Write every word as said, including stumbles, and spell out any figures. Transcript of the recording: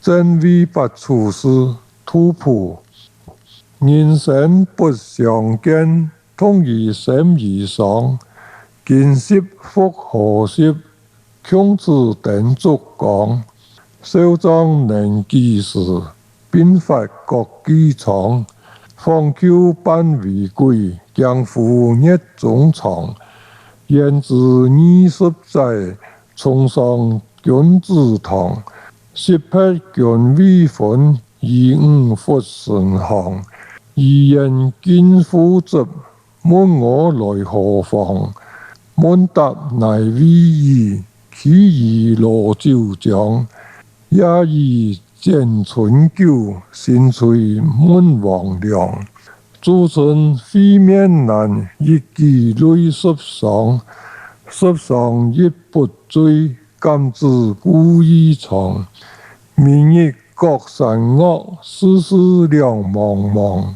正為八處事，杜甫。人生不相見，同於心與傷。今昔復何夕， 共此燈燭光。少壯能幾時，鬢發各髻蒼。訪舊半為歸，鏡湖月中長。願知二十載，重上君子堂。惜別君未婚，與吾復成行。如願近乎姪， 問我來何方？問答乃未已，豈與老酒漿？夜雨剪春韭，新炊問黃粱。朱唇慧面難，一舉淚濕霜。十觴一不醉，敢知故意長？明日各山岳，世事兩茫茫。